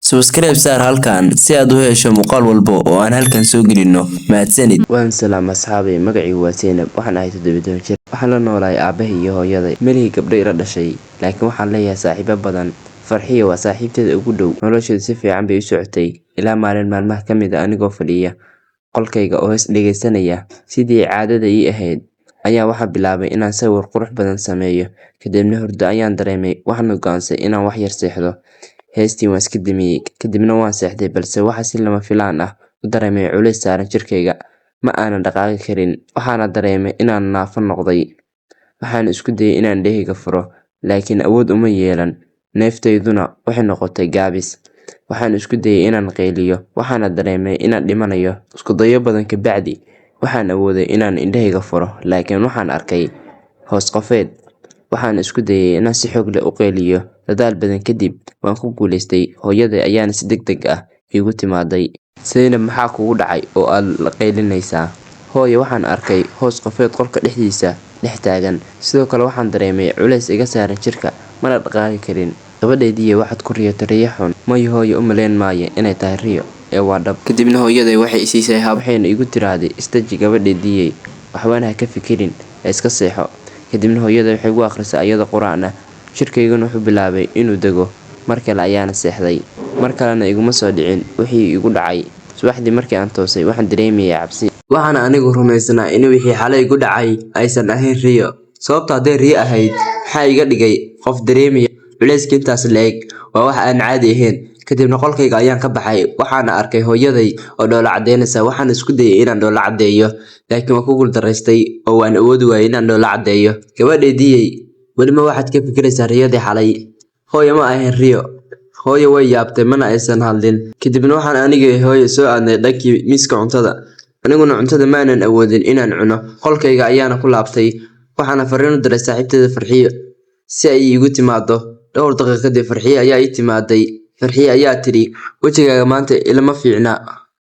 Subscribe saar halkan si aad u hesho muuqaal walba oo aan halkan soo gelino. Mahadsanid. Waan salaam asxaabay, magacaygu waa Seynab, waxaan ahay 17 jir. Waxaan la noolahay aabbahay iyo hooyaday. Malihii gabdho ila dhashay, laakiin waxaan leeyahay saaxiibo badan. Farxiyo waa saaxiibteeda ugu dhow. Nolosheedu si fiican bay u socotay ilaa maalin maalmaha ka mid ah, anigoo fadhiya qolkayga oo hees dhegeysanaya sidii caadada ii ahayd, ayaa waxaa bilaabay inaan sawir qurux badan sameeyo. Kadibna hurdo ayaan dareemay, waxaan go'aansaday inaan wax yar seexdo. Heestii waan iska damiyay, kadibna waan seexday, balse waxaa si lama filaan ah u dareemay culays saaran jirkayga. Ma aanan dhaqaaqi karin, waxaana dareemay inaan naafo noqday. Waxaan isku dayay inaan indhahayga furo, laakiin awood uma yeelan, neeftayduna waxay noqotay gaabis. Waxaan isku dayay inaan qayliyo, waxaana dareemay inaan dhimanayo. Isku dayo badan ka bacdi, waxaan awooday inaan indhahayga furo, laakiin waxaan arkay hoos qofeed. Waxaan isku dayay inaan si xoog leh u qayliyo. Dadaal badan kadib waan ku guulaystay. Hooyaday ayaana si degdeg ah iigu timaaday. "Seynab, maxaa kugu dhacay oo aad la qaylinaysaa?" "Hooyo, waxaan arkay hoos qofeed qolka dhexdiisa dhex taagan. Sidoo kale waxaan dareemay culays iga saaran jirka, mana dhaqaaqi karin." "Gabadhaydii, waxaad ku riyootay riyo xun." "Maya hooyo, u malayn maayo inay tahay riyo ee waa dhab." Kadibna hooyaday waxay i siisay hab, waxayna igu tiraahday, "Isdeji gabadhaydii, waxbana ha ka fikirin ee iska seexo." Kadibna hooyaday waxay igu akhrisay aayado Qur'aan ah, jirkayguna wuxuu bilaabay inuu dego. Mar kale ayaana seexday. Mar kalena iguma soo dhicin wixii igu dhacay. Subaxdii markii aan toosay, waxaan dareemayay cabsi. Waxaan anigu rumaysnaa in wixii xalay igu dhacay aysan ahayn riyo. Sababta hadday riyo ahayd, maxaa iga dhigay qof dareemaya culayska intaas le'eg? Waa wax aan caadi ahayn. Kadibna qolkayga ayaan ka baxay, waxaana arkay hooyaday oo dhoola caddeynaysa. Waxaan isku dayay inaan dhoola caddeeyo, laakiin waan ku guuldareystay oo waan awoodi waayay inaan dhoola caddeeyo. "Gabadhaydii, weli ma waxaad ka fikiraysaa riyadii xalay?" "Hooyo, ma ahayn riyo." Hooyo way yaabtay, mana aysan hadlin. Kadibna waxaan aniga iyo hooyo soo aadnay dhankii miiska cuntada. Aniguna cuntada ma aanan awoodin inaan cuno. Qolkayga ayaana ku laabtay. Waxaana fariin u diray saaxiibteyda Farxiyo si ay iigu timaado. Dhowr daqiiqo kadib Farxiyo ayaa ii timaaday. Farxiyo ayaa tidhi, "Wejigaaga maanta ilama fiicna,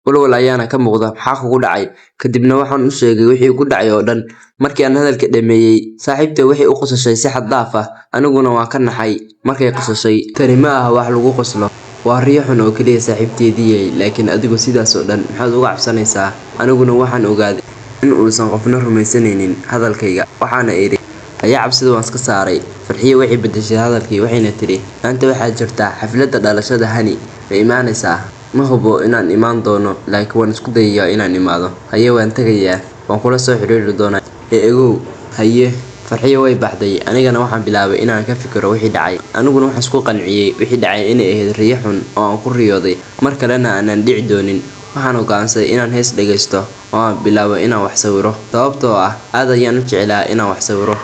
walwal ayaana ka muuqda, maxaa kugu dhacay?" Kadibna waxaan u sheegay wixii igu dhacay oo dhan. Markii aan hadalka dhameeyay, saaxiibtay waxay u qosashay si xad dhaaf ah, aniguna waan ka naxay markay qosashay. "Tani ma aha wax lagu qoslo, waa riyo xun oo kaliya saaxiibteydii, laakiin adigu sidaas oo dhan maxaad uga cabsanaysaa?" Aniguna waxaan ogaaday in uusan qofna rumaysanaynin hadalkayga, waxaana idhi, "Haye, cabsida waan iska saaray." Farxiyo waxay bedeshay hadalkii, waxayna tidhi, "Maanta waxaa jirta xafladda dhalashada Hani, ma imaanaysaa?" "Ma hubo inaan imaan doono, laakiin waan isku dayayaa inaan imaado." "Haye, waan tagayaa, waan kula soo xiriiri doonaa ee ogow." "Haye." Farxiyo way baxday, anigana waxaan bilaabay inaan ka fikiro wixii dhacay. Aniguna waxaan isku qanciyay wixii dhacay inay ahayd riyo xun oo aan ku riyooday, mar kalena aanan dhici doonin. Waxaan go'aansaday inaan hees dhageysto oo aan bilaabo inaan wax sawiro, sababtoo ah aad ayaan u jeclaa inaan wax sawiro.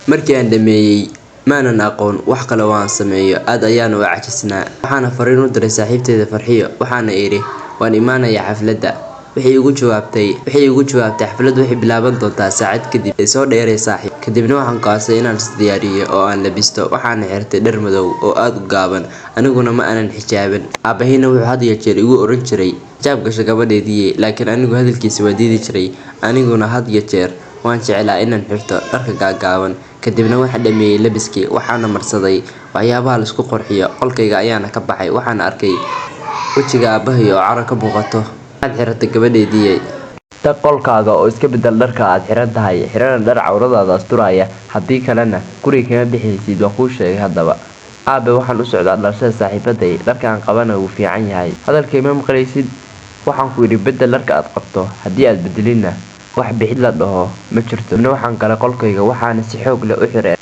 Markii aan dhameeyay, maanan aqoon wax kale oo aan sameeyo, aad ayaana u caajisnaa. Waxaana fariin u diray saaxiibteyda Farxiyo, waxaana idhi, "Waan imaanayaa xafladda." Waxay iigu jawaabtay, "Xafladdu waxay bilaaban doontaa saacad kadib, ee soo dheeree saaxiib." Kadibna waxaan go'aansaday inaan is diyaariyo oo aan labisto. Waxaana xirtay dhar madow oo aad u gaaban, aniguna ma aanan xijaaban. Aabahayna wuxuu had iyo jeer igu oran jiray, "Xijaab gasho gabadhaydii," laakiin anigu hadalkiisa waa diidi jiray. Aniguna had iyo jeer waan jeclaa inaan xirto dharka gaagaaban. Kadibna waxaan dhameeyay labiskii, waxaana marsaday waxyaabaha la isku qurxiyo. Qolkayga ayaana ka baxay, waxaana arkay wejiga aabbahay oo caro ka muuqato. "Maxaad xiratay gabadhaydii? Tag qolkaaga oo iska beddel dharka aad xiran tahay, xirana dhar cawradaada asturaya, haddii kalena guriga kama bixaysid, waan kuu sheegay haddaba." "Aabe, waxaan u socdaa dhalashada saaxiibaday, dharka aan qabana wuu fiican yahay." "Hadalkay ma maqlaysid? Waxaan ku yidhi beddel dharka aad qabto, haddii aad bedelinna wax bixid la dhaho ma jirto." Kadibna waxaan galay qolkayga, waxaana si xoog leh u xiray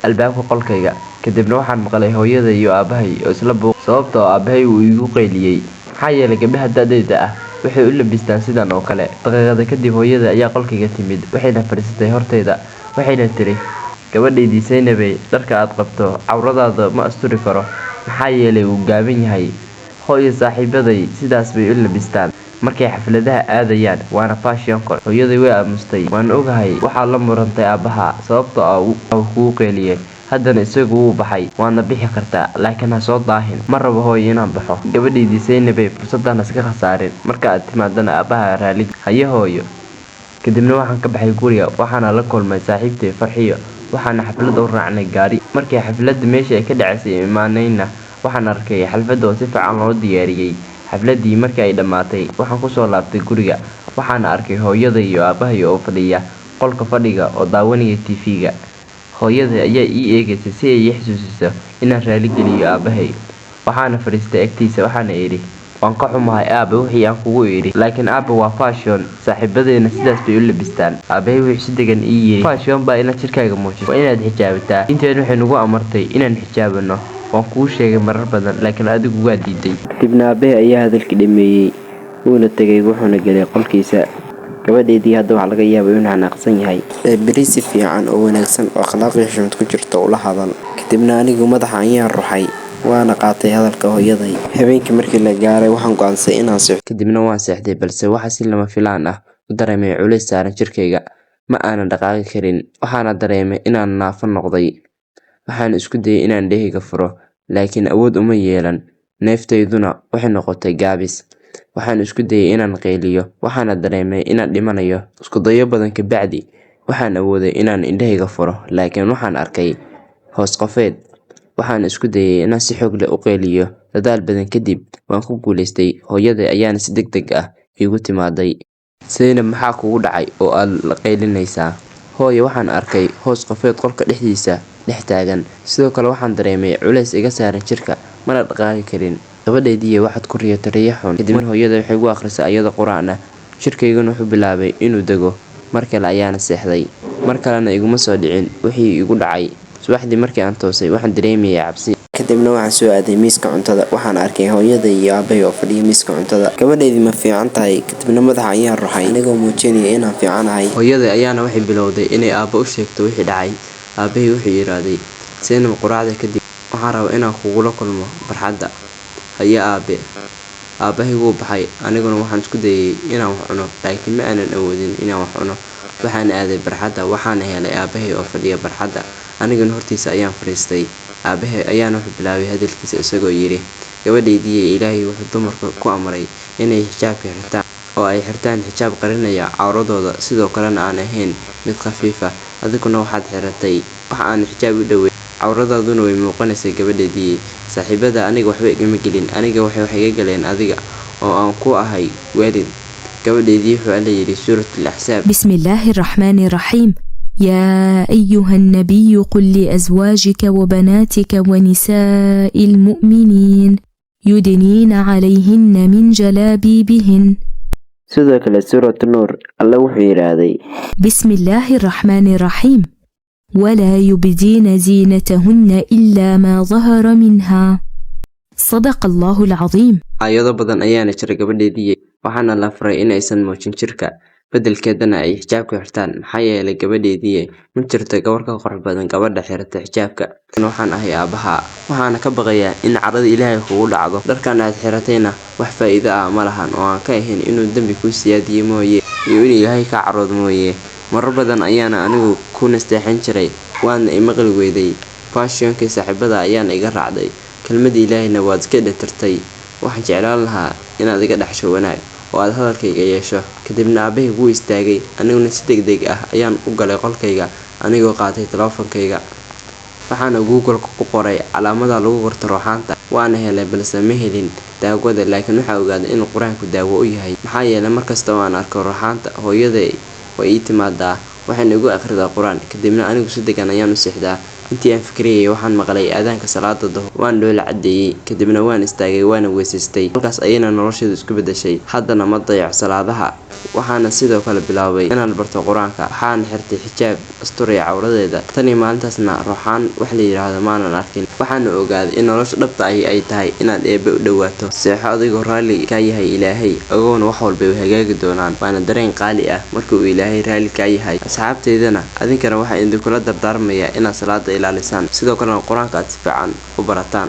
albaabka qolkayga. Kadibna waxaan maqlay hooyaday iyo aabahay oo isla buuq, sababtoo ah aabahay wuu igu qayliyay, maxaa yeelay gabdhaha da'dayda ah waxay u labistaan sidan oo kale. Daqiiqado kadib hooyaday ayaa qolkayga timid, waxayna fadhiisatay hortayda, waxayna tiri, "Gabadhaydii Seynabey, dharka aad qabto cawradaada ma asturi karo, maxaa yeelay wuu gaaban yahay." "Hooyo, saaxiibaday sidaas bay u labistaan markay xafladaha aadayaan, waana fashion-ka." Hooyaday way aamustay. "Waan ogahay waxaad la murantay aabbaha, sababtoo ah wuu kugu qayliyay. Haddana isagu wuu baxay, waadna bixi kartaa, laakiin ha soo daahin." "Ma rabo hooyo inaan baxo." "Gabadhaydii Seynabey, fursaddan ha iska khasaarin. Marka aad timaadana aabbaha raali." "Haye hooyo." Kadibna waxaan ka baxay guriga, waxaana la kulmay saaxiibtay Farxiyo, waxaana xafladda u raacnay gaari. Markii xafladda meeshii ay ka dhacaysay imaanayna, Waxaan arkay xafladda oo si fiican loo diyaariyey. Xafladdii markii ay dhammaatay, waxaan ku soo laabtay guriga. Waxaana arkay hooyaday iyo aabbahay oo fadhiya qolka fadhiga oo daawanaya TV-ga. Hooyaday ayaa ii eegaysay si ay ii xasuusiso inaan raali geliyo aabbahay. Waxaana fadhiistay agtiisa, waxaana idhi, "Waan ka xumahay aabe wixii aan kugu idhi, laakiin aabe waa fashion, saaxiibadayna sidaas bay u labistaan." Aabbahay wuxuu si degan ii yidhi, "Fashion baa inaad jirkaaga muujiso, waa inaad xijaabataa. Diinteenu waxay nagu amartay inaan xijaabano. Waan kuu sheegay marar badan, laakiin adigu waa diiday." Kadibna aabbahay ayaa hadalkii dhameeyey, wuuna tegay, wuxuuna galay qolkiisa. Gabadhaydii hadda waxaa laga yaabaa inuu xanaaqsan yahay. Ee beri si fiican oo wanaagsan oo akhlaaq iyo xushmad ku jirto ula hadal. Kadibna anigu madaxa ayaan ruxay, waana qaatay hadalka hooyaday. Habeenkii markii la gaaray, waxaan go'aansaday inaan seexdo. Kadibna waan seexday, balse waxaa si lama filaan ah u dareemay culays saaran jirkayga. Ma aanan dhaqaaqi karin, waxaana dareemay inaan naafo noqday. Waxaan isku dayay inaan indhahayga furo, laakiin awood uma yeelan. Neeftayduna waxay noqotay gaabis. Waxaan isku dayay inaan qayliyo, waxaana dareemay inaan dhimanayo. Isku dayo badan ka bacdi, waxaan awooday inaan indhahayga furo, laakiin waxaan arkay hoos qofeed. Waxaan isku dayay inaan si xoog leh u qayliyo. Dadaal badan kadib, waan ku guulaystay. Hooyaday ayaana si degdeg ah iigu timaaday. "Zaynab, maxaa kugu dhacay oo aad la qaylinaysaa?" "Hooyo, waxaan arkay hoos qofeed qolka dhexdiisa dhex taagan. Sidoo kale waxaan dareemay culays iga saaran jirka, mana dhaqaaqi karin." "Gabadhaydii, waxaad ku riyootay riyo xun." Kadibna hooyaday waxay igu akhrisay aayado Qur'aan ah. Jirkayguna wuxuu bilaabay inuu dego. Mar kale ayaana seexday. Mar kalena iguma soo dhicin wixii igu dhacay. Subaxdii markii aan toosay, waxaan dareemayay cabsi. Kadibna waxaan soo aaday miiska cuntada. Waxaan arkay hooyaday iyo aabbahay oo fadhiya miiska cuntada. "Gabadhaydii, ma fiican tahay?" Kadibna madaxa ayaan ruxay, anigoo muujinaya inaan fiicanahay. Hooyaday ayaana waxay bilowday inay aabbo u sheegto wixii dhacay. Aabbahay wuxuu yiraahday, "Zaynab, quraacda kadib waxaan rabaa inaan kugula kulmo barxadda." "Haye aabe." Aabbahay wuu baxay, aniguna waxaan isku dayay inaan wax cuno, laakiin ma aanan awoodin inaan wax cuno. Waxaan aaday barxadda, waxaana helay aabbahay oo fadhiya barxadda. Aniguna hortiisa ayaan fadhiistay. Aabbahay ayaana wuxuu bilaabay hadalkiisa isagoo yidhi, "Gabadhaydii, Ilaahay wuxuu dumarka ku amray inay xijaabka xirtaan oo ay xirtaan xijaab qarinaya cawradooda, sidoo kalena aan ahayn mid khafiif ah. Adiguna waxaad xiratay wax aan xijaab u dhoweyn, cawradaaduna way muuqanaysaa gabadhaydii. Saaxiibada aniga waxba igama gelin, aniga waxay wax iga galeen adiga oo aan ku ahay waalid. Gabadhaydii, wuxuu Alla yidhi Suuratul Axsaab. بسم الله الرحمن الرحيم. يا أيها النبي قل لأزواجك وبناتك ونساء المؤمنين يدنين عليهن من جلابيبهن. Sidoo kale Suuratu Nuur, Alle wuxuu yidhaahday: بسم الله الرحمن الرحيم. ولا يبدين زينتهن إلا ما ظهر منها. صدق الله العظيم. Aayado badan ayaana jira gabadhaydii, waxaana la faray in aysan muujin jirka, beddelkeedana ay xijaabka xirtaan. Maxaa yeelay gabadhaydii, ma jirto gabar ka qurux badan gabadha xirata xijaabka. Waxaan ahay aabbaha, waxaana ka baqayaa in carada Ilaahay kugu dhacdo. Dharkan aad xiratayna wax faa'iido ah ma lahan oo aan ka ahayn inuu dembi kuu siyaadiyo mooye iyo in Ilaahay kaa caroodo mooye. Marar badan ayaana anigu ku nasteexan jiray, waadna i maqli weyday. Fashionkii saaxiibada ayaana iga raacday, kelmadii Ilaahayna waad iska dhetirtay. Waxaan jeclaan lahaa inaad iga dhaxsho wanaag oo aad hadalkayga yeesho." Kadibna aabbahay wuu istaagay, aniguna si degdeg ah ayaan u galay qolkayga anigoo qaatay telefoonkayga. Waxaana Google-ka ku qoray calaamadaha lagu garto ruuxaanta. Waana helay, balse ma helin daawada, laakiin waxaan ogaaday in Qur-aanku daawo u yahay. Maxaa yeelay markasta oo aan arko ruuxaanta, hooyaday way ii timaadaa, waxayna igu akhridaa Qur-aan. Kadibna anigu si degan ayaan u seexdaa. Intii aan fikirayay, waxaan maqlay aadaanka salaada duhur. Waan dhoola caddeeyey, kadibna waan istaagay, waana weysaystay. Halkaas ayayna noloshaydu isku beddeshay. Haddana ma dayaco salaadaha, waxaana sidoo kale bilaabay inaan barto Qur-aanka. Waxaana xirtay xijaab asturaya cawradeeda. Tan iyo maalintaasna ruuxaan wax la yiraahdo maanan arkin. Waxaana ogaaday in nolosha dhabta ahi ay tahay inaad Eebbe u dhowaato. Seexo adigoo raalli ka yahay Ilaahay, ogowna wax walba way hagaagi doonaan. Waana dareen qaali ah marka uu Ilaahay raalli kaa yahay. Asxaabtaydana, adinkana waxaan idinkula dardaarmayaa inaad salaada ilaalisaan, sidoo kalena Qur-aanka aad si fiican u barataan.